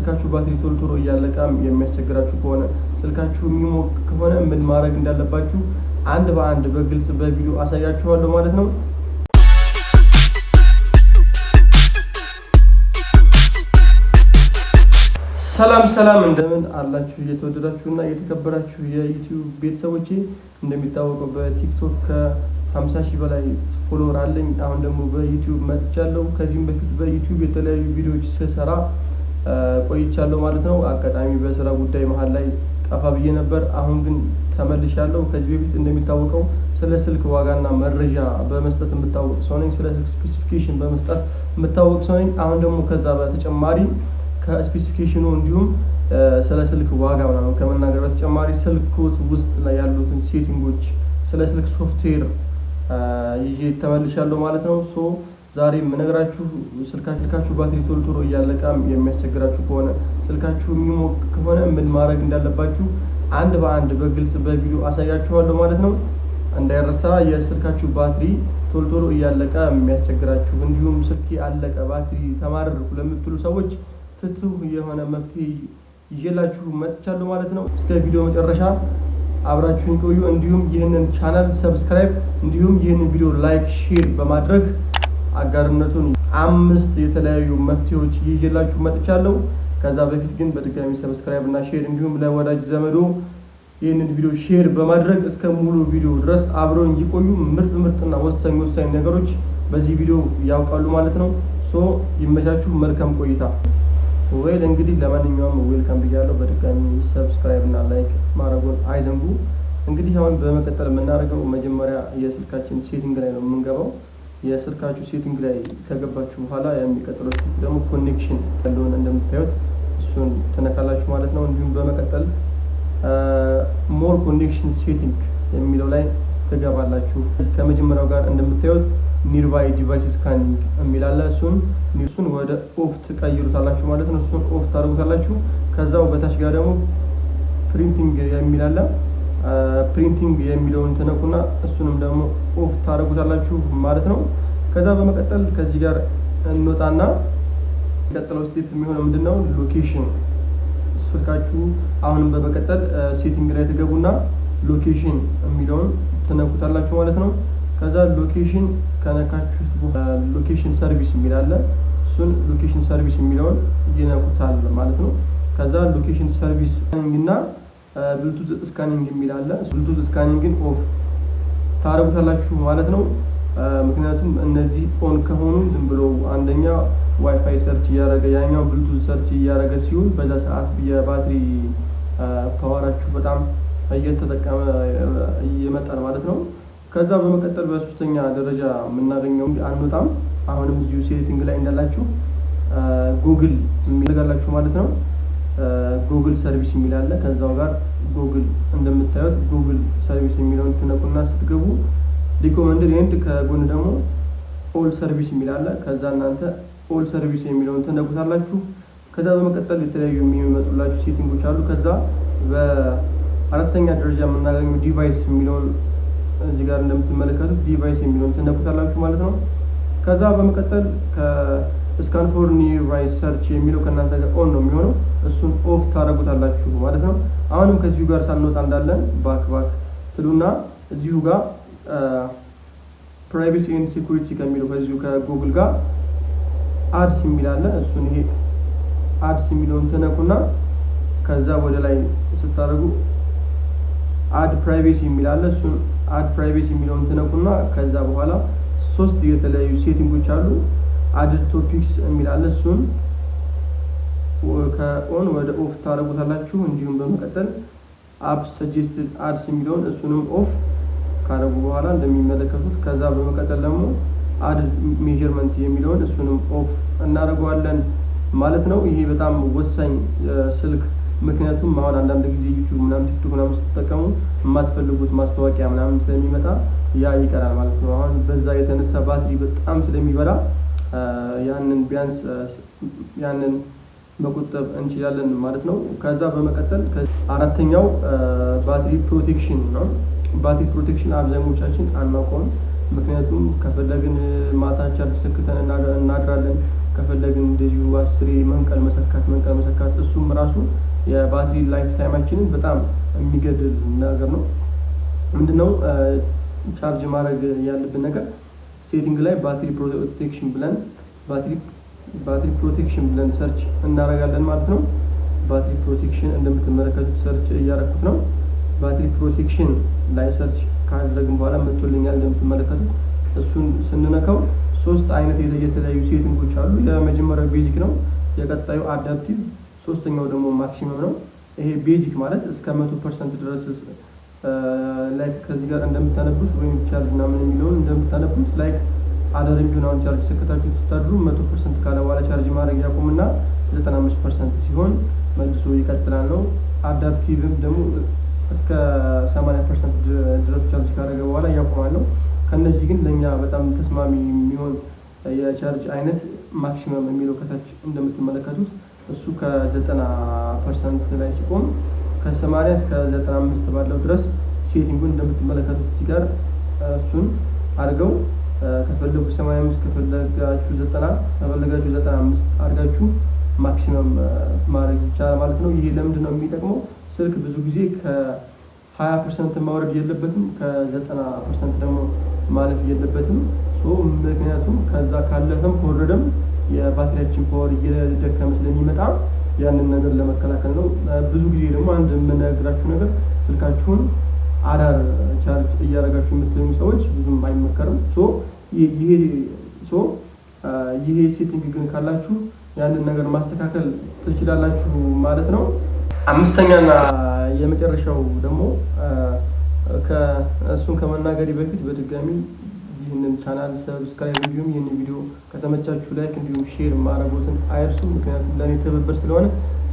የስልካችሁ ባትሪ ቶሎ ቶሎ እያለቀ የሚያስቸግራችሁ ከሆነ፣ ስልካችሁ የሚሞቅ ከሆነ ምን ማድረግ እንዳለባችሁ አንድ በአንድ በግልጽ በቪዲዮ አሳያችኋለሁ ማለት ነው። ሰላም ሰላም፣ እንደምን አላችሁ የተወደዳችሁና የተከበራችሁ የዩቲዩብ ቤተሰቦቼ። እንደሚታወቀው በቲክቶክ ከ50,000 በላይ follower አለኝ። አሁን ደግሞ በዩቲዩብ መጥቻለሁ። ከዚህም በፊት በዩቲዩብ የተለያዩ ቪዲዮዎች ስሰራ ቆይቻለሁ ማለት ነው። አጋጣሚ በስራ ጉዳይ መሀል ላይ ጠፋ ብዬ ነበር። አሁን ግን ተመልሻለሁ። ከዚህ በፊት እንደሚታወቀው ስለ ስልክ ዋጋና መረጃ በመስጠት የምታወቅ ሰው ነኝ። ስለ ስልክ specification በመስጠት የምታወቅ ሰው ነኝ። አሁን ደግሞ ከዛ በተጨማሪ ከ specification ኑ እንዲሁም ስለ ስልክ ዋጋ ምናምን ከመናገር በተጨማሪ ስልኮት ውስጥ ላይ ያሉትን setting ኦች፣ ስለ ስልክ ሶፍትዌር ይዤ ተመልሻለሁ ማለት ነው። So ዛሬ የምነግራችሁ ስልካችሁ ባትሪ ቶሎ ቶሎ እያለቀ የሚያስቸግራችሁ ከሆነ፣ ስልካችሁ የሚሞቅ ከሆነ ምን ማድረግ እንዳለባችሁ አንድ በአንድ በግልጽ በቪዲዮ አሳያችኋለሁ ማለት ነው። እንዳይረሳ፣ የስልካችሁ ባትሪ ቶሎ ቶሎ እያለቀ የሚያስቸግራችሁ እንዲሁም ስልኬ አለቀ፣ ባትሪ ተማረርኩ ለምትሉ ሰዎች ፍቱን የሆነ መፍትሄ ይዤላችሁ መጥቻለሁ ማለት ነው። እስከ ቪዲዮ መጨረሻ አብራችሁን ቆዩ። እንዲሁም ይህንን channel subscribe እንዲሁም ይህንን ቪዲዮ like፣ share በማድረግ አጋርነቱን። አምስት የተለያዩ መፍትሄዎች ይዤላችሁ መጥቻለሁ። ከዛ በፊት ግን በድጋሚ subscribe እና share እንዲሁም ለወዳጅ ዘመዶ ይህንን ቪዲዮ share በማድረግ እስከ ሙሉ ቪዲዮ ድረስ አብረውን ይቆዩ። ምርጥ ምርጥና ወሳኝ ወሳኝ ነገሮች በዚህ ቪዲዮ ያውቃሉ ማለት ነው። So ይመቻችሁ። መልካም ቆይታ። Well፣ እንግዲህ ለማንኛውም welcome ብያለሁ። በድጋሚ subscribe እና like ማድረጉን አይዘንጉ። እንግዲህ አሁን በመቀጠል የምናደርገው መጀመሪያ የስልካችን setting ላይ ነው የምንገባው። የስልካችሁ setting ላይ ከገባችሁ በኋላ የሚቀጥለው step ደግሞ connection ያለውን እንደምታዩት እሱን ትነካላችሁ ማለት ነው። እንዲሁም በመቀጠል more connection setting የሚለው ላይ ትገባላችሁ። ከመጀመሪያው ጋር እንደምታዩት nearby device scanning የሚል አለ። እሱን ወደ off ትቀይሩታላችሁ ማለት ነው። እሱን off ታደርጉታላችሁ። ከዛው በታች ጋር ደግሞ printing የሚል አለ። Printing የሚለውን ትነኩና እሱንም ደግሞ off ታደርጉታላችሁ ማለት ነው። ከዛ በመቀጠል ከዚህ ጋር እንወጣና የሚቀጥለው step የሚሆነው ምንድነው? Location። ስልካችሁ አሁንም በመቀጠል setting ላይ ትገቡና location የሚለውን ትነኩታላችሁ ማለት ነው። ከዛ location ከነካችሁት location service የሚል አለ። እሱን location service የሚለውን ይነኩታል ማለት ነው። ከዛ location service እና Bluetooth scanning የሚል አለ። Bluetooth scanning ን off ታደርጉታላችሁ ማለት ነው። ምክንያቱም እነዚህ on ከሆኑ ዝም ብሎ አንደኛ WiFi search እያደረገ ያኛው Bluetooth search እያደረገ ሲሆን በዛ ሰዓት የባትሪ power ኣችሁ በጣም እየተጠቀመ ይመጣል ማለት ነው። ከዛ በመቀጠል በሶስተኛ ደረጃ የምናገኘው፣ አንወጣም። አሁንም እዚሁ setting ላይ እንዳላችሁ ጉግል የሚልጋላችሁ ማለት ነው። Google service የሚል አለ። ከዛው ጋር ጉግል እንደምታዩት Google service የሚለውን ትነኩና ስትገቡ recommended and ከጎን ደግሞ all service የሚል አለ። ከዛ እናንተ all service የሚለውን ትነኩታላችሁ። ከዛ በመቀጠል የተለያዩ የሚመጡላችሁ setting ኦች አሉ። ከዛ በአራተኛ ደረጃ የምናገኘው device የሚለውን እዚህ ጋር እንደምትመለከቱት device የሚለውን ትነኩታላችሁ ማለት ነው። ከዛ በመቀጠል ከ scan for nearby search የሚለው ከእናንተ ጋር on ነው የሚሆነው። እሱን off ታደርጉታላችሁ ማለት ነው። አሁንም ከዚሁ ጋር ሳንወጣ እንዳለን back back ትሉና እዚሁ ጋር privacy and security ከሚለው ከዚሁ ከጉግል ጋር ads የሚል አለ። እሱን ይሄ ads የሚለውን ትነኩና ከዛ ወደ ላይ ስታደርጉ ad privacy የሚል አለ። እሱን ad privacy የሚለውን ትነኩና ከዛ በኋላ ሶስት የተለያዩ setting ኦች አሉ። Ad topics የሚል አለ። እሱን ከ on ወደ off ታደርጉታላችሁ። እንዲሁም በመቀጠል app suggested ads የሚለውን እሱንም off ካደረጉ በኋላ እንደሚመለከቱት ከዛ በመቀጠል ደግሞ ad measurement የሚለውን እሱንም off እናደርገዋለን ማለት ነው። ይሄ በጣም ወሳኝ ስልክ፣ ምክንያቱም አሁን አንዳንድ ጊዜ ዩቲዩብ ምናምን ቲክቶክ ምናምን ስትጠቀሙ የማትፈልጉት ማስታወቂያ ምናምን ስለሚመጣ ያ ይቀራል ማለት ነው። አሁን በዛ የተነሳ ባትሪ በጣም ስለሚበላ ያንን ቢያንስ ያንን መቆጠብ እንችላለን ማለት ነው። ከዛ በመቀጠል አራተኛው battery protection ነው። Battery protection አብዛኞቻችን አናውቀውም። ምክንያቱም ከፈለግን ማታ ቻርጅ ሰክተን እናድራለን። ከፈለግን እንደዚሁ 10 መንቀል መሰካት፣ መንቀል መሰካት፣ እሱም ራሱ የባትሪ life time ኣችንን በጣም የሚገድል ነገር ነው። ምንድነው charge ማድረግ ያለብን ነገር? Setting ላይ battery protection ብለን battery protection ብለን search እናደርጋለን ማለት ነው። Battery protection እንደምትመለከቱት search እያደረኩት ነው። Battery protection ላይ search ካደረግን በኋላ መጥቶልኛል እንደምትመለከቱት። እሱን ስንነካው ሶስት አይነት የተለያዩ setting ኦች አሉ። የመጀመሪያው basic ነው። የቀጣዩ adaptive፣ ሶስተኛው ደግሞ maximum ነው። ይሄ basic ማለት እስከ 100% ድረስ like ከዚህ ጋር እንደምታነቡት ወይም ቻርጅ ምናምን የሚለውን እንደምታነቡት like አዳርም ቢሆን አሁን charge ሰክታችሁ ስታድሩ 100% ካለ በኋላ charge ማድረግ ያቆምና 95% ሲሆን መልሶ ይቀጥላል ነው። Adaptive ም ደግሞ እስከ 80% ድረስ charge ካደረገ በኋላ ያቆማል ነው። ከነዚህ ግን ለእኛ በጣም ተስማሚ የሚሆን የ charge አይነት maximum የሚለው ከታች እንደምትመለከቱት እሱ ከ90% ላይ ሲቆም ከ80 እስከ 95 ባለው ድረስ setting ኡን እንደምትመለከቱት እዚህ ጋር እሱን አድርገው ከፈለጉ 85፣ ከፈለጋችሁ 90፣ ከፈለጋችሁ 95 አድርጋችሁ maximum ማድረግ ይቻላል ማለት ነው። ይሄ ለምንድን ነው የሚጠቅመው? ስልክ ብዙ ጊዜ ከ20% ማውረድ የለበትም፣ ከ90% ደግሞ ማለፍ የለበትም። So ምክንያቱም ከዛ ካለፈም ከወረደም የባትሪያችን power እየደከመ ስለሚመጣ ያንን ነገር ለመከላከል ነው። ብዙ ጊዜ ደግሞ አንድ የምነግራችሁ ነገር ስልካችሁን አዳር charge እያደረጋችሁ የምትተኙ ሰዎች ብዙም አይመከርም። So ይሄ setting ግን ካላችሁ ያንን ነገር ማስተካከል ትችላላችሁ ማለት ነው። አምስተኛና የመጨረሻው ደግሞ እሱን ከመናገሬ በፊት በድጋሚ ይህንን channel subscribe እንዲሁም ይህንን ቪዲዮ ከተመቻችሁ like እንዲሁም share ማድረጎትን አይርሱ። ምክንያቱም ለእኔ ትብብር ስለሆነ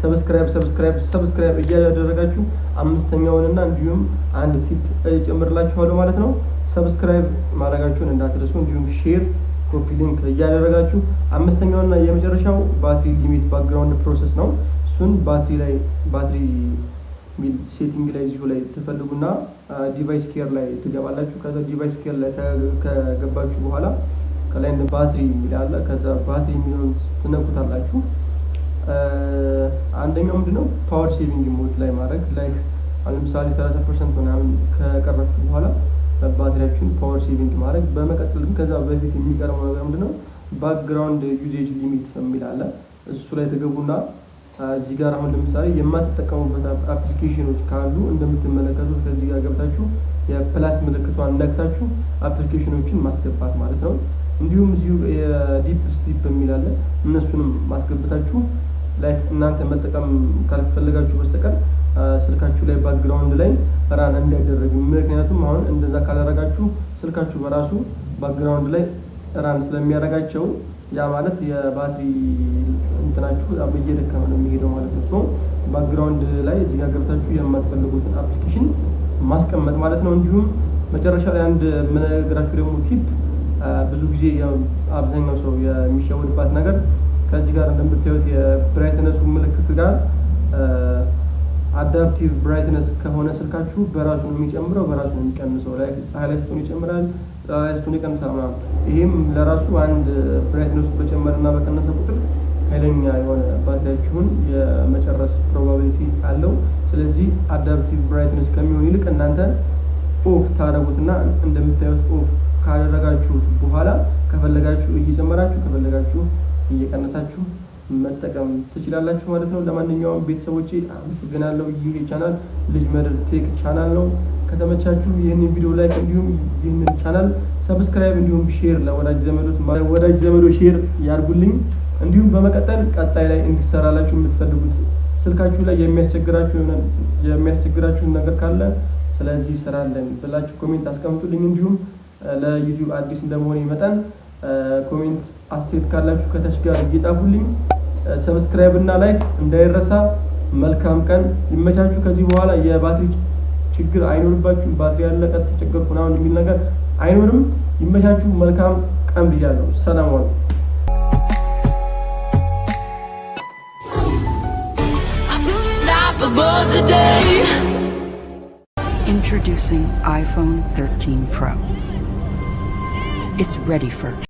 subscribe፣ subscribe፣ subscribe እያደረጋችሁ አምስተኛውንና እንዲሁም አንድ tip እጨምርላችኋለሁ ማለት ነው። Subscribe ማድረጋችሁን እንዳትረሱ፣ እንዲሁም share፣ copy link እያደረጋችሁ። አምስተኛውና የመጨረሻው battery limit background process ነው። እሱን ባትሪ ላይ ባትሪ ሚል setting ላይ እዚሁ ላይ ትፈልጉና device care ላይ ትገባላችሁ። ከዛ device care ላይ ከገባችሁ በኋላ ከላይ እንደ ባትሪ የሚል አለ። ከዛ ባትሪ የሚለውን ትነኩታላችሁ። አንደኛው ምንድነው power saving mode ላይ ማድረግ፣ like አሁን ለምሳሌ 30% ምናምን ከቀራችሁ በኋላ ባትሪያችሁን power saving ማድረግ። በመቀጠል ግን ከዛ በፊት የሚቀርበው ነገር ምንድነው? Background usage limit የሚል አለ። እሱ ላይ ትገቡና እዚህ ጋር አሁን ለምሳሌ የማትጠቀሙበት application ኖች ካሉ እንደምትመለከቱት ከዚህ ጋር ገብታችሁ የ plus ምልክቷን ነክታችሁ application ኖችን ማስገባት ማለት ነው። እንዲሁም እዚሁ የ deep sleep የሚል አለ። እነሱንም ማስገብታችሁ like እናንተ መጠቀም ካልፈለጋችሁ በስተቀር ስልካችሁ ላይ background ላይ run እንዳይደረግ። ምክንያቱም አሁን እንደዛ ካላደረጋችሁ ስልካችሁ በራሱ background ላይ run ስለሚያደርጋቸው ያ ማለት የባትሪ እንትናችሁ እየደከመ ነው የሚሄደው ማለት ነው። So background ላይ እዚህ ጋር ገብታችሁ የማትፈልጉትን application ማስቀመጥ ማለት ነው። እንዲሁም መጨረሻ ላይ አንድ የምነግራችሁ ደግሞ tip፣ ብዙ ጊዜ አብዛኛው ሰው የሚሸወድባት ነገር ከዚህ ጋር እንደምታዩት የ brightness ኡ ምልክት ጋር adaptive brightness ከሆነ ስልካችሁ በራሱ ነው የሚጨምረው፣ በራሱ ነው የሚቀንሰው። Like ፀሐይ ላይ ስትሆን ይጨምራል፣ ፀሐይ ላይ ስትሆን ይቀንሳል ምናምን። ይሄም ለራሱ አንድ brightness ኡ በጨመረና በቀነሰ ቁጥር ኃይለኛ የሆነ ባትሪያችሁን የመጨረስ probability አለው። ስለዚህ adaptive brightness ከሚሆን ይልቅ እናንተ off ታደርጉትና እንደምታዩት off ካደረጋችሁት በኋላ ከፈለጋችሁ እየጨመራችሁ ከፈለጋችሁ እየቀነሳችሁ መጠቀም ትችላላችሁ ማለት ነው። ለማንኛውም ቤተሰቦቼ አመሰግናለሁ። ይህ ቻናል ልጅ መድር Tech channel ነው። ከተመቻችሁ ይህንን ቪዲዮ like እንዲሁም ይህንን channel subscribe እንዲሁም share ለወዳጅ ዘመዶች ወዳጅ ዘመዶ share ያድርጉልኝ። እንዲሁም በመቀጠል ቀጣይ ላይ እንዲሰራላችሁ የምትፈልጉት ስልካችሁ ላይ የሚያስቸግራችሁን ነገር ካለ ስለዚህ ስራለን ብላችሁ comment አስቀምጡልኝ። እንዲሁም ለ YouTube አዲስ እንደመሆኔ መጠን comment አስተያየት ካላችሁ ከታች ጋር እየጻፉልኝ። Subscribe እና like እንዳይረሳ። መልካም ቀን ይመቻችሁ። ከዚህ በኋላ የባትሪ ችግር አይኖርባችሁም። ባትሪ ያለቀ ተቸገርኩ ምናምን የሚል ነገር አይኖርም። ይመቻችሁ። መልካም ቀን ብያለሁ። ሰላም ዋሉ። Unstoppable today. Introducing iPhone 13 Pro. It's ready for